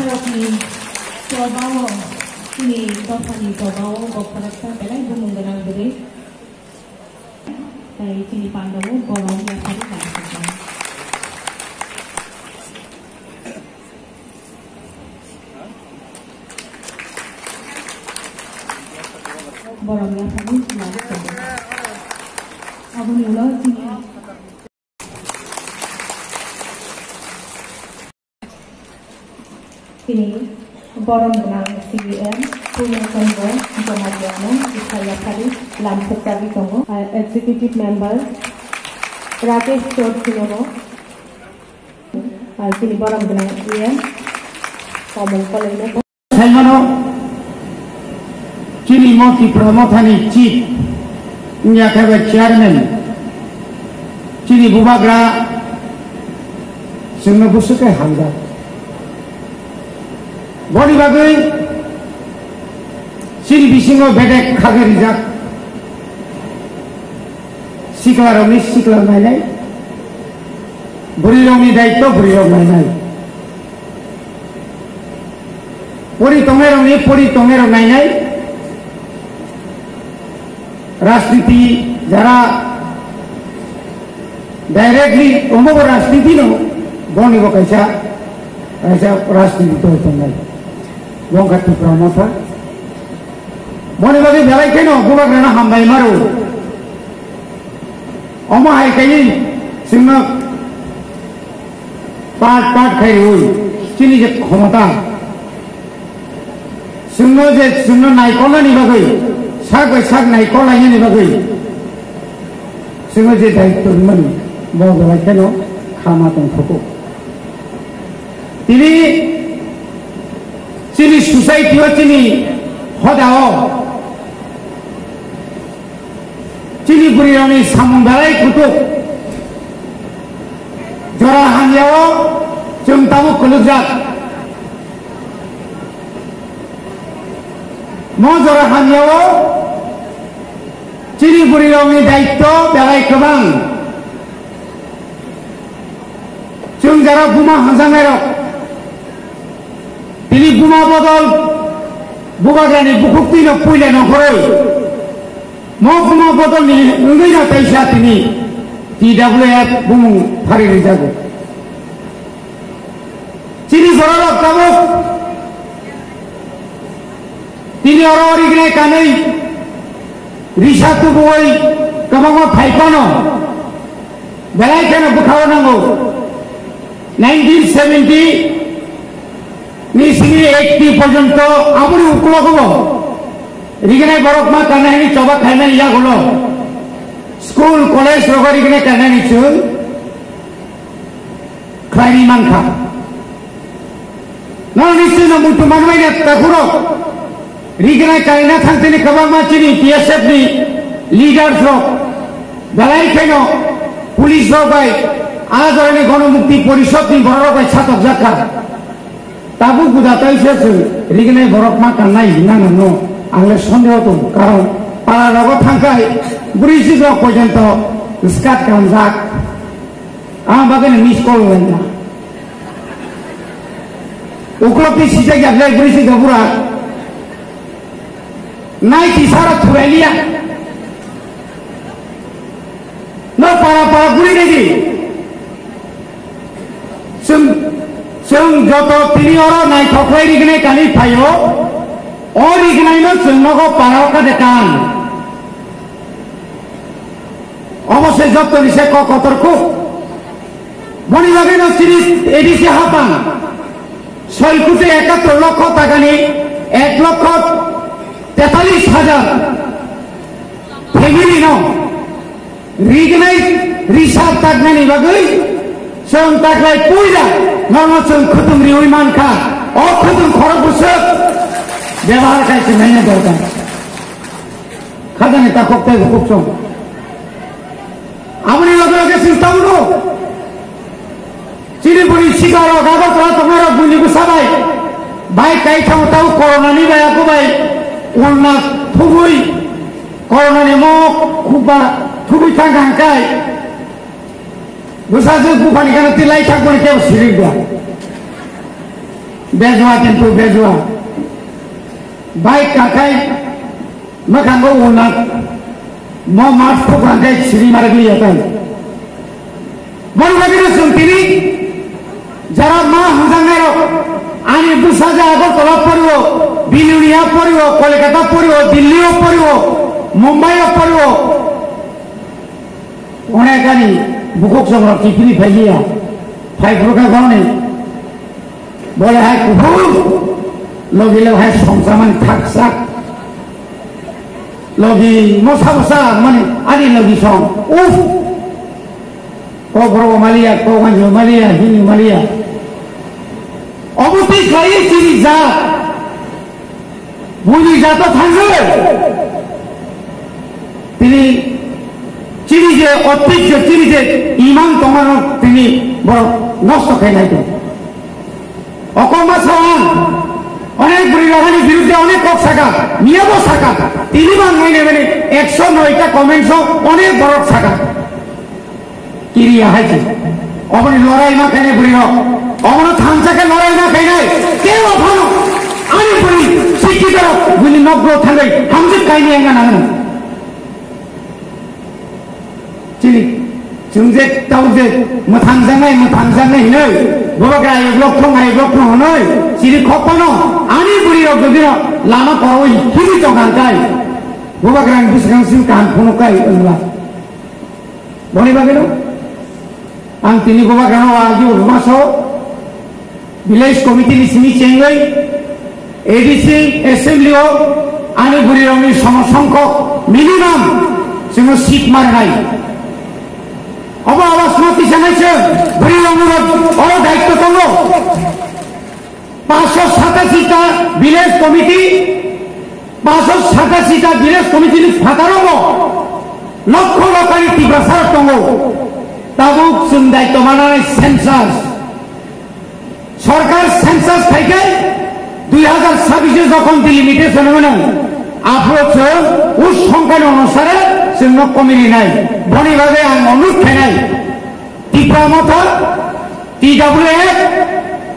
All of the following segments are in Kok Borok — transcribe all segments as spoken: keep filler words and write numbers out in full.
Chini tobao, chini dophani tobao bo khoroksa belai bumung gwnang bwrwi. Tai chini pandao borom yaphari nangkukmani. Borom yaphari nangkukmani. Aboni ulo chini Chini borom gwnang C E M Purna Chandra Jamatiano kisa yaphari lamsok chagwi tongo. Executive Member Rakesh Chorchinogo, chini borom gwnang E M Komol Koloino. Saimano. Chini mo Tipra Mothani chief wngya khe bai chairman, chini bubagra chwngno bwswk khe hamjak. Boni bagwi chini bisingo bedek khagwi rijak, siklarokni sikla nainai, bwrwirokni daitto bwrwirok nainai. Pori tongnairokni pori tongnairok nainai. Rajniti jara directly omobo rajniti no, bonibo kaisa, kaisa rajniti dol tongnai. Bongkha Tipra Motha. Boni bagwi belai kheno bubagrano hambai maro. Omo hai kaiwi chwngno part part khai rwi chini je khomota, chwngno je chwngno naikolnani bagwi, sak bai sak naikol lainani bagwi chwngno je daitto rwmani, bo belai kheno khama tongthogo. Tini chini society o, chini hoda o, chini bwrwirokni samung belai kutuk. Jora hamya o chwng tabuk kwlwkjak. Mo jora hamya o chini bwrwirokni daitto belai kwbang. Chwng jara buma hamjaknairok, tini buma bodol bubagrani bukhuktwino puila nongkhorwi. Mo buma bodolni wngwi no teisa tini T W F bumung phari rijago. Chini bororok tabuk tini oro rignai kanwi risa tubuwi kwbangma phai phano belai kheno bwkhao nango. Nineteen seventy ni simi eighty porjonto aboni uklogo bo rignai borok ma kanai hini choba khainai yagulo school college rogo rignai kanai ni chwng khlaini mankha. Nono nischoi no muitu manmani takhurok. Rignai kaina thangtini kwbangma chini T S F ni leaders rok belai kheno police rok bai a jorani Gonomukti Porishod ni borok rok bai satokjak kha. Tabuk buda taisa chwng rignai borok ma kannai hinna nangno ang le sondeho tongo, karon para rogo thangkhai bwrwi sikrok porjonto skirt kanjak. Ang bagwi no miss call laina. Uklok twi sijak ya belai bwrwi si gabura. Nai ti sara thurai liya. No para para guri nai di. Chwng, chwng joto tini oro naithok lai rignai kani phaio. O rignai no chwng nogo para o kade kan. Obo se jottoni se kok kotor kuk. Boni bagwi no chini A D C hapang soi koti ekattor lokho takani ek lokho tetalis hajar family no rignai risa taknani bagwi chwng taklai puila nono chwng khutung riwi mankha. O khutung khorok bwswk bebahar khai chwng naina dorkar. Khajani takhuk tei bukhuk chwng. Aboni loge loge chwng tabukno chini bwrwi sikarok Agartala tongnairok buini bwsa bai bai kaitham tau corona ni bai ako bai ulna thubui corona ni mok khukba thubui thang hangkai bwsajwk buphani gana tei lai thangmani kebo siring ba. Bejua kintu bejua. Bai kakai mwkhango unat. Mo mas phukran kai siri marak liya tai. Boni bagwi no chwng tini jara ma hamjaknairok, ani bwsa je Agartala poriwo, Bilonia poriwo, Kolkata poriwo, Delhi o poriwo, Mumbai o poriwo. Onekani bukhuk songrok chipini phailiya, phai phuru kha goni. Bole hai kuphur, logi lo hai songsamani thaksak. Logi mosa mosa mani ani logi song. Uff. Ko borok maliya, ko wanjo maliya, hini maliya. Obo tei khlai chini jat. Buini jato thangwi. Tini chini je ottijjo, chini je iman tongmano tini borok nosto khainai tong. Okongma sawan, onek bwrwi rokni birudde onek kok saka, miyabo saka, tini bang nai nai mani ekso noi ta comments o onek borok saka. Kiriya hai se. Oboni lorai ma khainai bwrwi rok. Obono thansa khe lorai ma khainai. Kebo phano ani bwrwi sikhi dorok bini nokgo thangwi hamjwk kaini engna nangnai. Chini, chwng je tau je mwthangjaknai, mwthangjaknai hinwi, bobo khe ayuk lok thung, ayuk lok thung hwnwi, chini khok phano ani bwrwi rok jodi no lama korowi himwi tongkha hwnkhe, bobo khe ang bwswkang simi kaham phunuk kai wngla. Boni bagwi no ang tini bobo khe no agi umaso, Village committee ni simi chengwi A D C assembly o ani bwrwi rokni somo songkhok minimum chwngno seat marnai. Obo awas no tisanai se bwrwi rokni rok oro daityo tongo. Paanch sho satashi ta village committee, paanch sho satashi ta village committee ni phataro bo lokho lokhani Tiprasa rok tongo. Tabuk chwng daityo mananai census. Sorkar census khai khe dui hazar sabbish o jokhon delimitation wngmano, aphuru chwng o songkhani onusare chwngno komi rinai. Boni bagwi ang onurod khainai, Tipra Motha, T W F,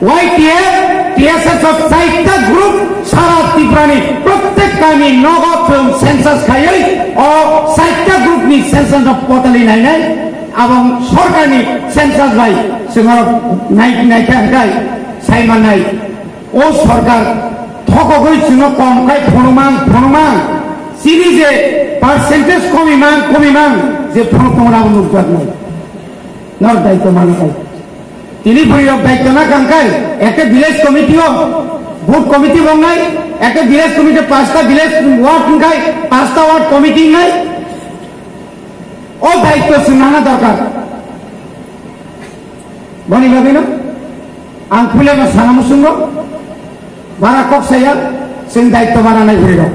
Y T F, T S F o chaita group sara Tripura ni prottek kami nogo chwng census khaiwi o chaita group ni census no potali nainai. Abong sorkarni census bai chwngno nai-, naikha hwnkhe sai mannai. O sorkar thokogwi chwngno kom khai phunukmang, phunukmang. Chini je percentage komimang, komimang je phunuk tongmani abo nukjaknai. Nor daityo mano khai. Tini bwrwi rok daityo na kang khai, eke village committee o, booth committee bo wngnai, eke village committee pasta village ward wngkhai, pasta ward committee wngnai. O daityo chwng nana dorkar. Boni bagwi no ang puila no sana muchungo bara kok saya chwng daityo mana nai bwrwi rok.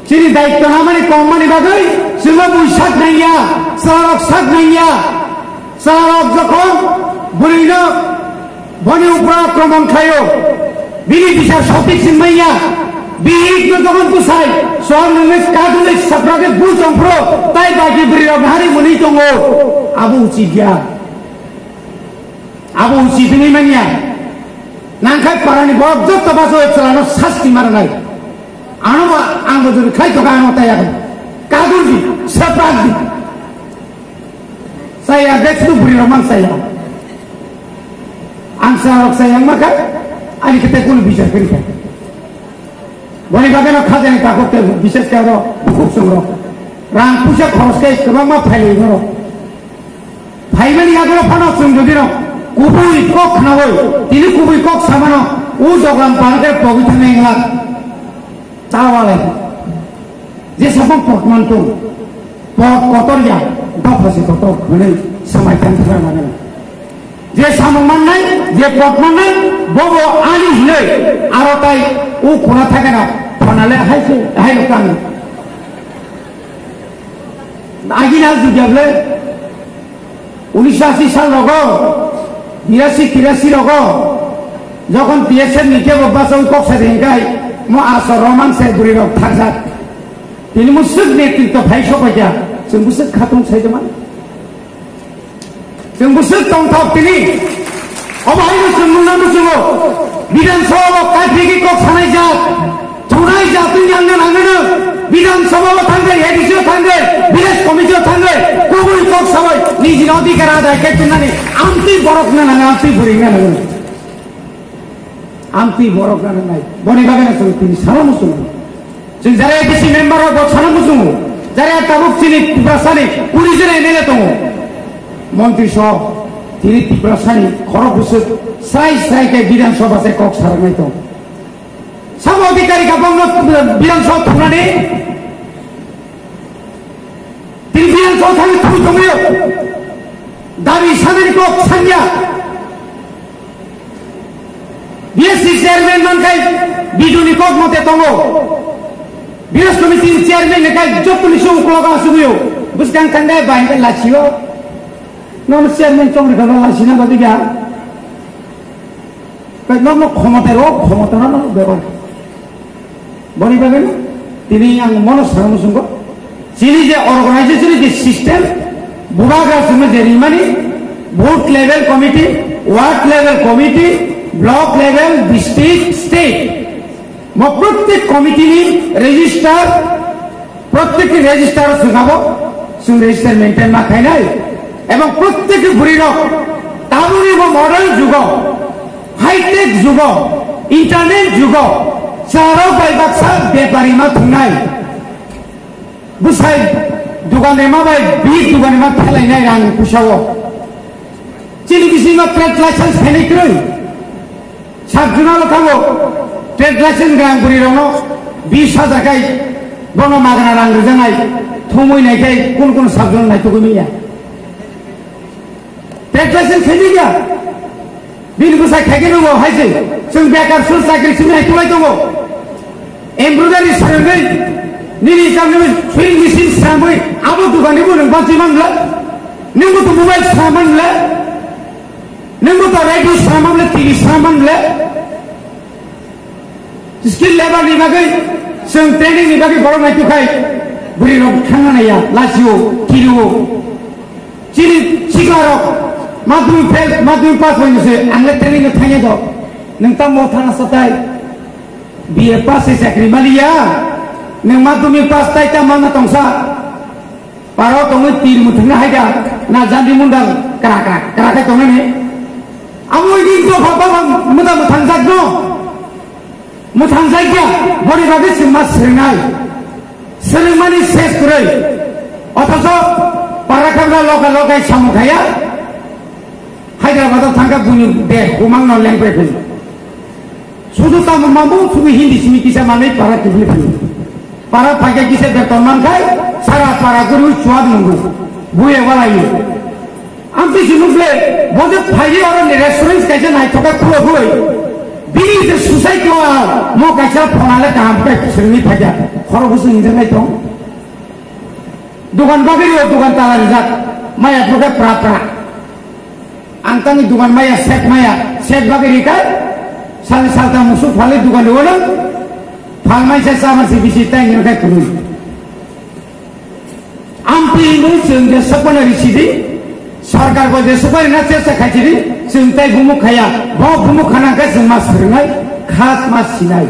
Chini daityo hamani kongmani bagwi chwngno bui sak nangya, chwlarok sak nangya. Chwlarok jokhon bwrwino boni upra akromon khlaio, bini bisar sotik singmanya, bihikno jokhon bwsai chwng nungwi kadulwi sapragwi bu chongphro, tai bagi bwrwirok hari mwnwi tongo. Abo uchit ya. Abo uchi tini manya. Nangkhai parani borok jotto baso chwlano sasti maranai. Ano ba ang bo jodi khai toka ano taya. Kaduldi, sapragdi. Saya de sudu bwrwi rok mang saya. Ang sa rok saya maka ani kete kunu bichar kari khai. Boni bagwi no khajani takhuk tei bises khe oro bukhuk chwng rok. Rang puisa khoros khe kwbangma phailwi norok. Phaimani yagulo phano chwng jodi no kubui kok khnaui, tini kubui kok samano, o joglam pan khe pogwi thangwi wngla. Ta walai. Je sabang pot man tong. Pot kotor ya, dopha se kotor hwnwi samai thang thang mano. Je samung mannai, je pot mannai, bobo ani hinwi aro tai o khuna thangana phonale hai se, hai no kang. Agina jugyable unisho ashi sal rogo, birasi tirasi rogo, jokhon T S F ni kebo basa o kok sa ringkai, mo asor roman se bwrwi rok tharjak. Tini mwswk netritw phai sokphaikha, chwng bwswk khatung saitoma. Chwng bwswk tongthok tini. Obo hai no chwng nungna muchungo. Bidhan Sabha o kaphiki kok sanai jat, thunai jat twi nangna nangna no. Bidhan Sabha o thangde, A D C o thangde, village committee o thangde, kubui kok sabai nijini odhikar adai khe tunani amtwi borok na nang, amtwi bwrwi na nang. Amtwi borok na nang nai. Boni bagwi no chwng tini sana muchungo. Chwng jara A D C member rok bo sana muchungo. Jara tabuk chini Tiprasani kuri jora M L A tongo. Montri so tini Tiprasani khorok bwswk srai srai khe Bidhan Sabha se kok saraknai tong. Sabo adhikari ka bongno Bidhan Sabha thungnani tini Bidhan Sabha thangwi thwi tongwi dabi sanani kok sanya. B S C chairman man khai B D O ni kok mote tongo. Village committee chairman ni khai joto ni sung kula ka sugui o. Bwskang thang dai bai khai lachio. Non chairman chong ri kha lachina badi ga. Kai non no khomota ro, khomota no no bebar. Boni bagwi tini ang mono sana muchungo. Chini je organization je system, bubagra simi je rimani, booth level committee, ward level committee, block level, district, state. Mo prottek committee ni register, prottek ni register sungabo, sung register maintain ma khainai. Ebong prottek buri rok, tabuni bo modern jugo, high tech jugo, internet jugo, chwlarok bai baksa bepari ma thungnai. Bwsai dugan rema bai bihik dugan rema thelainai rang puisa o. Chini bisingo trade license khainai kwrwi. Sub zonal o thango trade license gwnang bwrwi rokno bis hajar khai bono magna rang rwjaknai thumui nai khai kun kun sub zonal naitugwi manya. Trade license khainai ya. Bini bwsai khaikhe nwngo hai se. Chwng bekar sur chakri simi hai tulai tongo. Embroidery swrwngwi nini chamni sewing machine swrangwi abo dukani bo nwng bachwi man bla? Nwngbo to mobile swrang man bla? Nwngbo to radio swrang man bla, T V swrang man bla? Skill labor ni bagwi, chwng training ni bagwi borok nai tukhai, bwrwi rok thangna naiya, lachio, kirio. Chini sikla rok, madhyamik fail, madhyamik pass hoino se, ang le training no thangya do. Nwng tamo thana satai, B A pass se chakri maliya, nwng madhyamik pass tai ta mangna tongsa. Paro tongwi tir muthungna haida, na jandi mundal kra kra, kra khe tongnani. Amo ini to baba bang muda muthang jak no. Muthang jak ya, bori bagwi se ma serinai. Seringmani ses kuroi. Othoso para khabra loka lokai samung khaya. Hyderabad o thangka buni de humang no lengpai phai. Sudu tamo mambo sudu Hindi simi kisa manai para kibli phi. Para phaikhe kisa beton man khai, sara para guru chuad nungu. Buye wala yu. Amti sinukle, boje phaikhe oro ni restaurant kaisa nai thoka khulogoi. Bini je suicide ko mo kaisa phone ale kaham kai sini phaikha. Khoro busu hinjak nai tong. Dukan bagri o dukan tala rijak. Maya thoka pra pra. Ang tani dugan maya, set maya, set bagwi rikai, sal salta musuk phali dugan riwano, phalmai se sama si bisi tai nirkai kurui. Amtwi hinwi chwng je sakmano risidi, sarkar bo je sakmani na chesta khaisidi, chwng tai bumuk khaya, bo bumuk khana khe chwng ma swrwngnai, kha ma sinai.